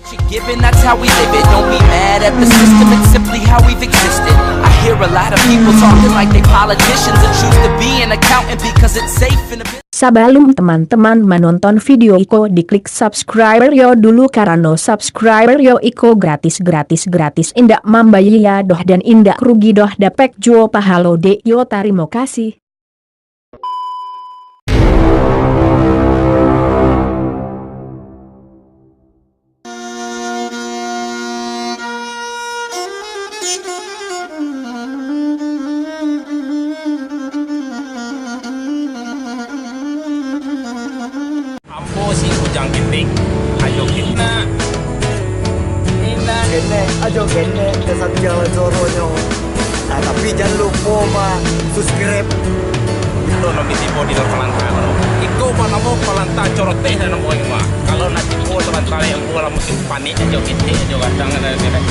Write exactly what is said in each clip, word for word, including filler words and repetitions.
Given that's how we live it, don't be mad at the system, it's simply how we've existed. I hear a lot of people talking like they politicians and choose to be an accountant because it's safe in a bit. Sabalum teman-teman manonton video iko, diklik subscribe yo dulu, karano subscribe yo iko gratis, gratis, gratis, indak mambayia doh dan indak rugi doh, dapek juo pahalo dek yo. Tarimo kasih. Ambo si Ujang Ketek, ajo ketek. Ketek, ajo ketek, dasar sialan suaronyo. Nah, tapi jan lupo, Mak, subscribe. Iko nan tibo di Palanta ko. Iko banamo Palanta Coroteh nan namo iko, Mak. Kalau nan tibo Palanta yang buah lah musim panik, ajo ketek, ajo gadang, ajo ketek.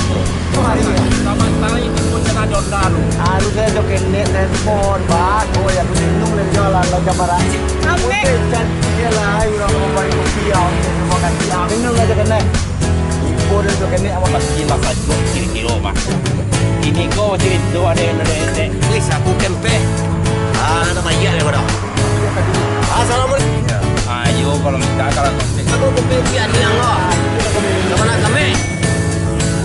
Sama tali tibo cina jodan. Alu saya ajo ketek, telepon, Pak. Oh, ya, aku singgung dari jalan, lo jam barang. Amin. Oke, cantik dia lah, ayo, orang mau balik kopi, ya. Oke, terima kasih. Minum ajo ketek. Ibo dan tu ketek, apa? Pasti lah sajo kiro-kiro, Mak. Ini ko cerito ado yang ado ente. Wis, aku kempeh. Ah, nak bayar ya, bodoh. Assalamualaikum. Ayo, kalau minta, kalau kontak. Aku kopi-kopi aniang lo. Sama nak kami.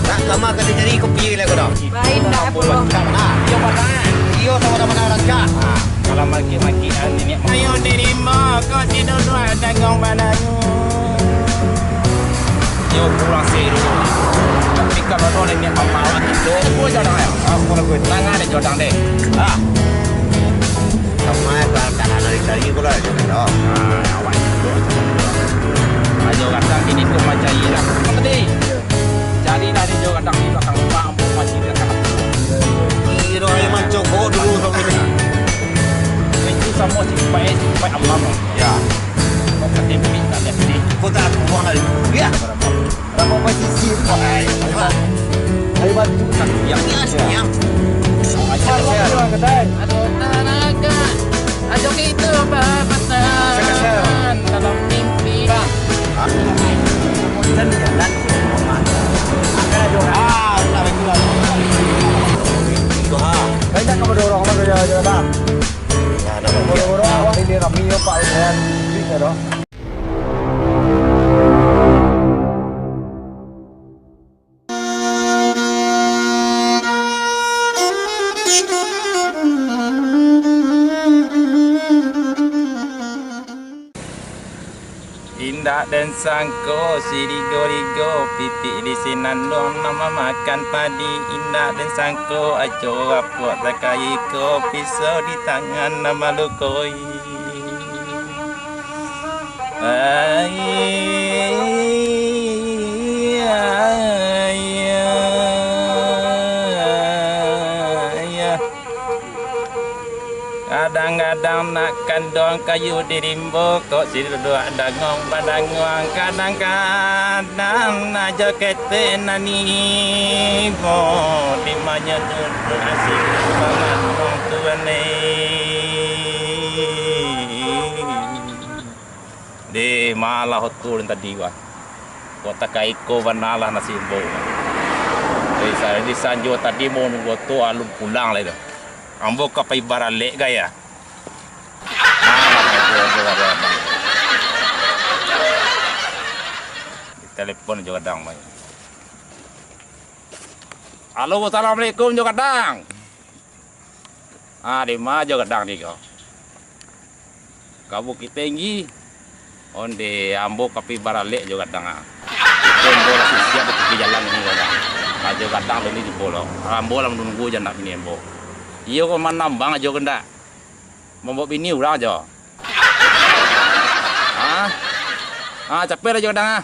Nak sama ka dicari kopi lagi, bodoh. Lain dah, pulang. Nah, iyo, Pak. Iyo, sama-sama nak rancak. Ah. Kalau maki-makian ini, ayo diterima, kau tidur dua tanggung badanmu. Yo pulang sih dulu. Tapi kalau ada orang yang membawa gitu, aku jangan ya. Aku lagu tangan ada jodang deh. Ah. Sama ya, kalau tak ada dari tadi pula, jangan dong. Ah, awak itu. Ayo kata gini, kau macam iya lah. Kau tadi. Jadi dari jauh kadang di belakang rumah, ambo masih di belakang. Kiro ayo mancokok dulu sampai ni. Itu samo si Pai, si Pai Amam. Ya. Kau kata bibik tak ada sini. Kau tak ada rumah lagi. Ya. Berapa posisi? Ayo, Pak. Ayo bantu. Ya. Ya, ya. Ayo, share. Aduh, tak ada. Ajo kito bapasan dalam mimpi. Bang. Hah? Dan jalan. Ah, tak betul lah. Itu ha. Banyak kamu dorong, Bang, kerja, kerja, Bang. Ya, ada lagi. Dorong, Bang, ini rami, ya, Pak, ya, kan? Bisa, dong. Indak den sangko, sirigo-rigo, pipik di sinan dong nan mamakan padi. Indak den sangko, ajo rapuak takai ko, pisau di tangan nan malukoi. Ai, ai, ai, ai. Kadang-kadang nak kanduang kayu di rimbo, kok si duduak dangong badanguang. Kadang-kadang ajo ketek nan ibo, di manyo duduak asik bangat wong tuan, eh. Deh, malah oto den tadi, wah. Kok takaiko bana lah nasib ambo. Dari sa-, dari sanjo tadi ambo nunggu oto alun pulang lai tu. Ambo ka pai baralek gaya. Malah oto, oto, oto, oto. Ditelepon jo gadang, bai. Halo, assalamualaikum jo gadang. Ah, di ma jo gadang ni ko? Ka Bukittinggi. Onde, ambo ka pai baralek jo gadang, ah. Iko ambo lah siap-siap di tepi jalan ni, gadang. Ah, jo gadang tadi tibo lo. Ambo lah manunggu jo anak bini ambo. Iyo ko manambang ajo ko ndak? Mambaok bini urang ajo. Ah? Ah, capek lah jo gadang, ah.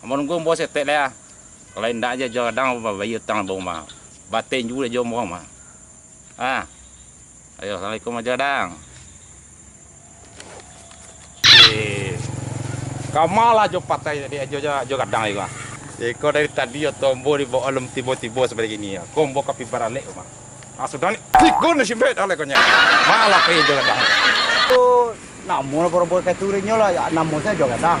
Ambo nunggu ambo setek lah, ah. Kalau indak ajo jo gadang, babayia utang ambo mah. Batenju ajo ambo mah. Ah. Ayo, assalamualaikum ajo gadang. Eh, kama lah jo patai tadi ajo, ajo, ajo gadang iko. Iko dari tadi oto ambo dibaok alun tibo-tibo sabalik ini. Ko ambo ka pai baralek mah. Ah, sudah ni. Tigo ni si bet alek ko nyo. Malah pai ajo gadang. Namo lah boro-boro ka turunnyo lah, ya, namo sajo gadang.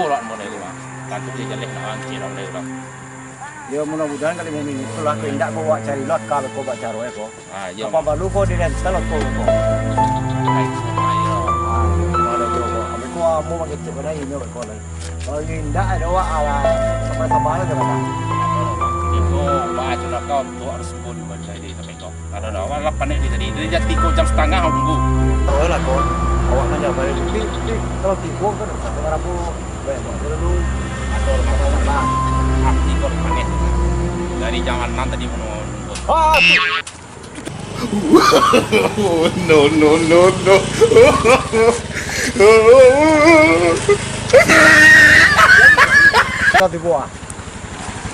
lah, model tu, ah. Tantu je jaleh nak angkir lah, model tu. Yo, mudah-mudahan ka limo minit tu lah, kok indak ko wak cari lo aka ko bak caro e ko. Ah, iyo. Apa balu ko di rental oto ko. Ai, iyo. Ah, iyo, ko. Ambo ko amo mangecek pada inyo ko lai. Kalau indak ado wak, alah, sabar-sabar lah, sabar. Iko, bah, curaka tu harus sembuh di badan dia sampai kau. Kalau dah awak lah panek di tadi. Dari jam tigo, jam setengah, tunggu. Tahu lah, kau. Awak kan dah balik. Tapi, tapi kalau tigo kan sampai rabu. Baik, buat dulu. Atau rumah kau lah. Ah, tigo panek. Dari jam enam tadi menunggu. Ah, no, no, no, no. Kau tibo ah.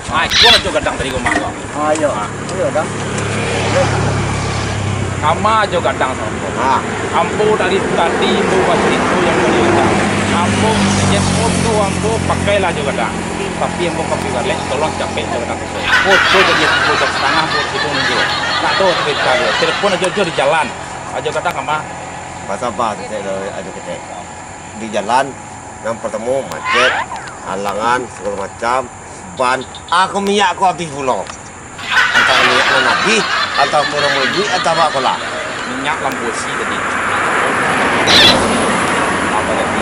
Ah, iko lah jo gadang tadi ko, Mak, ko. Ah, iyo. Ah. Iyo, dah. Kama jo gadang samo. Ah. Ambo dari tadi ambo bacurito yang tadi gadang. Ambo, jan foto ambo pakailah jo gadang. Tapi ambo ka pai baliak, tolong capek jo gadang. Foto jadi pukul jam setengah, ambo foto nunggu. Nak tahu cerita dia. Telepon ajo, ajo di jalan. Ajo gadang kama. Basabah saketek, ajo ketek. Di jalan, nan partamo macet, halangan, sagalo macam, ban, ah, ko minyak ko abih pulo. Minyak nan abih, atau kurang iduik, atau apo ko lah? Minyak lampu besi tadi. Apo tadi?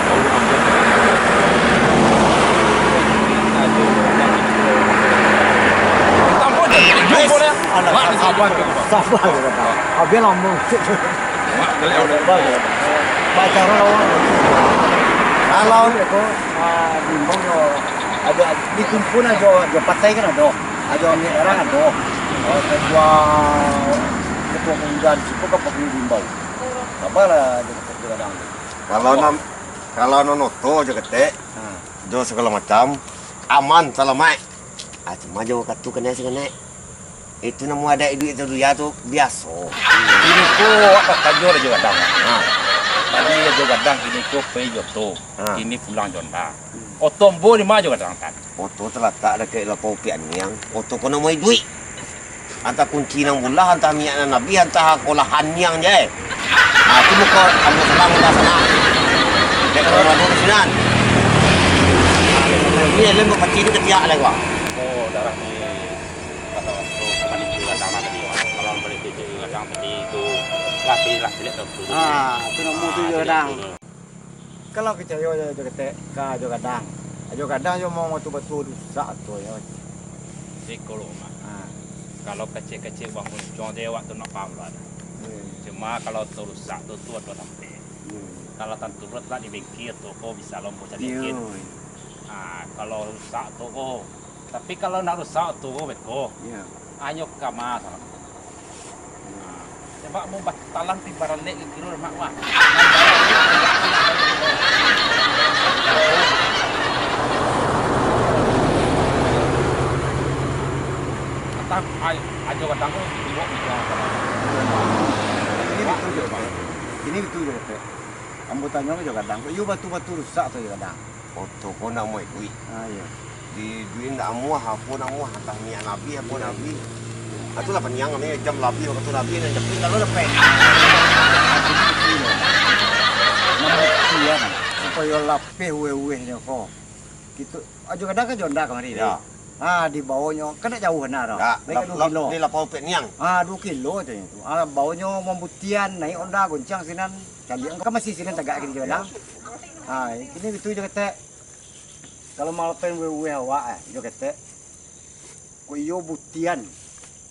Aduh. Alah, sabar, sabar, sabar. Abih lamo. Mak, geliak udah. Baik, baik. Baik, cara lawan. Kalau ko, ah, bimbang ko, ado di kumpul ajo, ajo patai kan ado. Ajo ambiak urang ado. Oh, ketua, ketua pemuda di situ kan perlu diimbau. Sabarlah, ajo, ajo kadang. Kalau nan, kalau nan oto ajo ketek, ha, jo segalo macam, aman, salamaik. Ah, cuma jo wakatu kanai sakanek. Itu namo adaik iduik tu, dunia tu biaso. Kini ko awak takajo lah jo gadang. Ha. Tadi jo gadang, kini ko pai jo oto. Ha. Kini pulang jo onda. Oto ambo di ma jo gadang, Tan? Oto talatak dakek lapau Piak Niang. Oto ko namo iduik. Antah kunci nan bulah, antah minyak nan abih, antah kolahan niang je. Ah, tu muko ambo salang udah sana. Dek kalau ado di sinan. Ini lembok kecil ketiak lagi, Bang. Oh, darah ni. Kata tu, kata ni, gadang tadi, kalau boleh titik gadang tadi tu, lah, lah, ciliak tu. Ah, tu namo tu jo gadang. Kalau picayo jo, jo ketek, ka jo gadang. Jo gadang jo mau batu-batu rusak tu yo. Siko lo, Mak. Ah. Kalau kecek-kecek bang muncuang tu, awak tu nak paham lah. Hmm. Cuma kalau tu rusak tu, tu ado sampai. Hmm. Kalau tantu lah di bengkel tu, ko bisa lombo cari. Yo. Ah, kalau rusak tu, ko Tapi kalau nak rusak tu, beko. Iyo. Anyo kama salah. Iyo. Nah, coba mau batalan pi baralek ke kiro mak wah. Atau ai-, ajo gadang ko iwak ijo. Ini betul je, Pak. Ini betul je, Pak. Ambo tanyo jo gadang ko, iyo batu-batu rusak tu jo gadang. Oto ko nak amuah iduik. Ah, iyo. Di iduik ndak amuah, apo nak amuah, antah minyak nan abih, apo nan abih. Ah, tu lah paniang kami, jam labiah, wakatu labiah, nan japin lalu lapeh. Namuah kian, supayo lapeh uweh-uwehnyo ko. Kito, ajo gadang ka jo onda kamari. Yo. Ah, dibawonyo, kan ndak jauah bana tu. Ndak, baik lap-, duo lap-, kilo. Di lapau Pek Niang. Ah, duo kilo tu. Ah, bawonyo mambutian, naiak onda, goncang sinan. Caliak kan masih sinan tagak kini jo gadang. Yo. Ah, kini itu jo ketek. Kalau malapen uweh-uweh awak, eh, jo ketek. Ko iyo butian,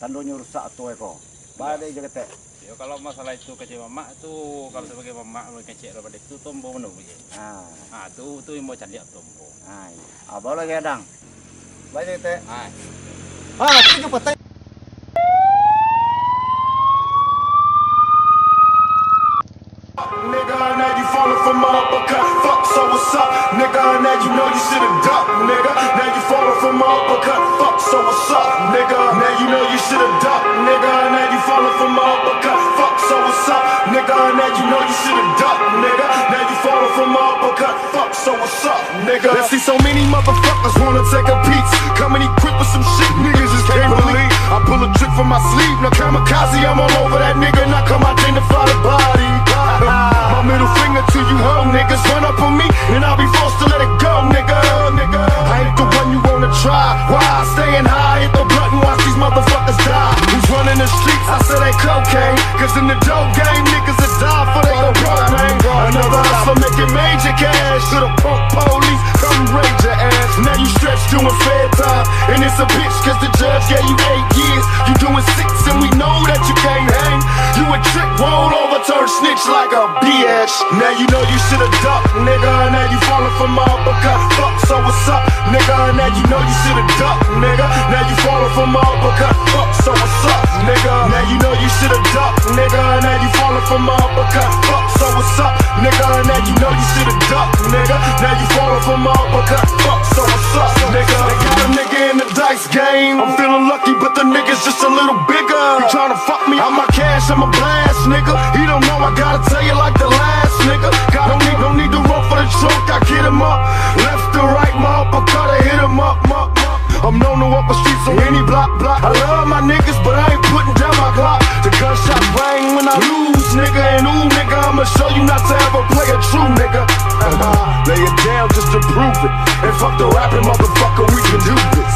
tandonyo rusak tu eko. Baa dek jo ketek. Yo, kalau masalah itu kecek mamak tu, kalau sabagai mamak lo kecek lo pado itu, tu ambo mano buliah. Ah. Ah, tu, tu ambo caliak tu ambo. Ah, iyo. Abah lo gadang. Baa jo ketek. Ah. Ah, tu jo patai. Nigga, now you falling for my uppercut. Fuck, so what's up? Nigga, now you know you shoulda duck, nigga. Now you falling for my uppercut. Fuck, so what's up? Nigga, now you know you shoulda duck, nigga. Now you falling for my uppercut. Fuck, so what's up? Nigga, now you know you shoulda duck, nigga. Now you falling for my uppercut. Fuck, so what's up, nigga? I see so many motherfuckers wanna take a piece. Coming equipped with some shit niggas just can't believe. I pull a trick from my sleeve. Now kamikaze, I'm all over that nigga. Now come identify the body. My middle finger to you hoe niggas. Run up on me, and I'll be forced to let it go, nigga. I ain't the one you wanna try. Why? Staying high, hit the blunt and watch these motherfuckers die. Who's running the streets? I said they cocaine. Cause in the dope game, niggas will die for they gon' broke, man. Another hustler making major cash. To the punk police, come raid your ass. Now you stretch doing fair time. And it's a bitch cause the judge gave you eight years. You doing six and we know that you can't hang. You a trick, roll over, turn snitch like a bitch. Now you know you shoulda duck, nigga. Now you falling for my uppercut. Fuck, so what's up, nigga? Now you know you shoulda duck, nigga. Now you falling for my uppercut. Fuck, so what's up, nigga? Now you know you shoulda duck, nigga. Now you falling for my uppercut. Fuck, so what's up, nigga? Now you know you shoulda duck, nigga. Now you falling for my uppercut. Fuck, so what's up, nigga? They got a nigga in the dice game. I'm feeling lucky, but the nigga's just a little bigger. He tryna fuck me, I'm my cash, I'm a blast, nigga. He don't know I gotta tell you like the last nigga. Got no need, no need to run for the truck. I get him up, left to right, my uppercut, I hit him up, up, up. I'm known to walk the streets on any block, block. I love my niggas, but I ain't putting down my Glock. The gunshot bang when I lose, nigga, and ooh, nigga, I'ma show you not to ever play a true nigga. Lay it down just to prove it. And fuck the rapping, motherfucker, we can do this.